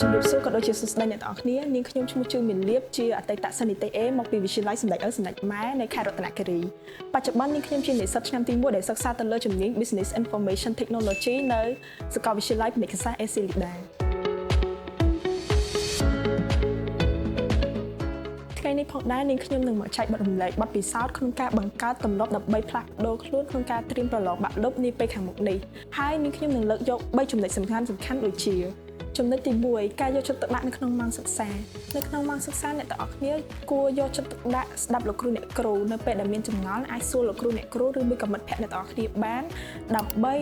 ជំរាបសួរក៏ដូចជាសួស្តីអ្នកទាំងអស់គ្នានាងខ្ញុំឈ្មោះជឿមានលៀបជាអតីតសិស្សនិទេស A មកពីវិទ្យាល័យសម្ដេចឪសម្ដេចម៉ែនៅខេត្តរតនគិរីបច្ចុប្បន្ននាងខ្ញុំជានិស្សិតឆ្នាំទី1ដែលសិក្សាទៅលើជំនាញ Business Information Technology នៅសាកលវិទ្យាល័យពាណិជ្ជសាស្ត្រ ACLEDA ថ្ងៃនេះផងដែរនាងខ្ញុំនឹងមកចែកបទរំលែកបទពិសោធន៍ក្នុងការបង្កើតទម្លាប់ដើម្បីផ្លាស់ប្ដូរខ្លួនក្នុងការត្រៀមប្រឡងបាក់ឌុបនាពេលខាងមុខនេះហើយនាងខ្ញុំនឹងលើកយក3ចំណុចសំខាន់សំខាន់ដូចជាចំណុចទី1ការយកចិត្តទុកដាក់នៅក្នុងម៉ោងសិក្សានៅក្នុងម៉ោងសិក្សាអ្នកទាំងអស់គ្នាគួរយកចិត្តទុកដាក់ស្ដាប់លោកគ្រូអ្នកគ្រូនៅពេលដែលមានចម្ងល់អាចសួរលោកគ្រូអ្នកគ្រូឬមួយក៏មិត្តភ័ក្តិអ្នកទាំងអស់គ្នាបានដើម្បី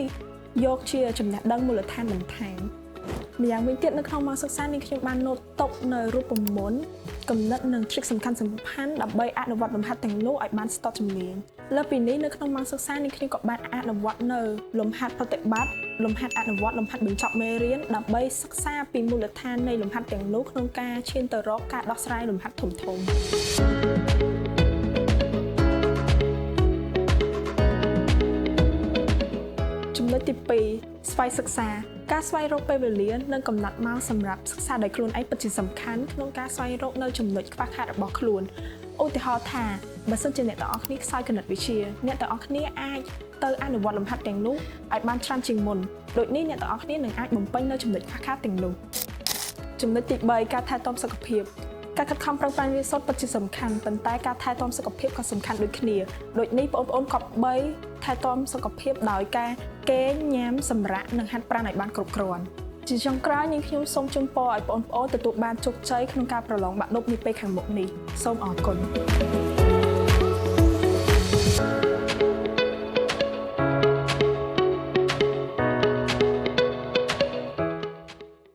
យកជាចំណេះដឹងមូលដ្ឋានបន្ថែមម្យ៉ាងវិញទៀតនៅក្នុងម៉ោងសិក្សានេះខ្ញុំបាន note ទុកនៅរូបមន្តគំនិតនិង trick សំខាន់សំខាន់ដើម្បីអនុវត្តលំហាត់ទាំងនោះឲ្យបានស្ទាត់ជំនាញលើសពីនេះនៅក្នុងម៉ោងសិក្សានេះខ្ញុំក៏បានអនុវត្តនៅលំហាត់ប្រតិបត្តិលំហាត់អនុវត្តលំហាត់បញ្ចប់មេរៀនដើម្បីសិក្សាពីមូលដ្ឋាននៃលំហាត់ទាំងនោះក្នុងការឈានទៅរកការដោះស្រាយលំហាត់ធំៗចំណុចទី2ស្វ័យសិក្សាការស្វែងរកពេលវេលានិងកំណត់ម៉ោងសម្រាប់សិក្សាដោយខ្លួនឯងពិតជាសំខាន់ក្នុងការស្វែងរកនៅចំណុចខ្វះខាតរបស់ខ្លួនឧទាហរណ៍ថាបើសិនជាអ្នកទាំងអស់គ្នាខ្សោយគណិតវិទ្យាអ្នកទាំងអស់គ្នាអាចទៅអនុវត្តលំហាត់ទាំងនោះឲ្យបានច្រើនជាងមុនដូចនេះអ្នកទាំងអស់គ្នានឹងអាចបំពេញនៅចំណុចខ្វះខាតទាំងនោះចំណុចទី3ការថែទាំសុខភាពការខិតខំប្រឹងប្រែងរៀនសូត្រពិតជាសំខាន់ប៉ុន្តែការថែទាំសុខភាពក៏សំខាន់ដូចគ្នាដូចនេះបងប្អូនគប្បីថែទាំសុខភាពដោយការគេងញ៉ាំសម្រាកនិងហាត់ប្រាណឲ្យបានគ្រប់គ្រាន់ជាចុងក្រោយនាងខ្ញុំសូមជូនពរឲ្យបងប្អូនទទួលបានជោគជ័យក្នុងការប្រឡងបាក់ឌុបនាពេលខាងមុខនេះសូមអរគុណ។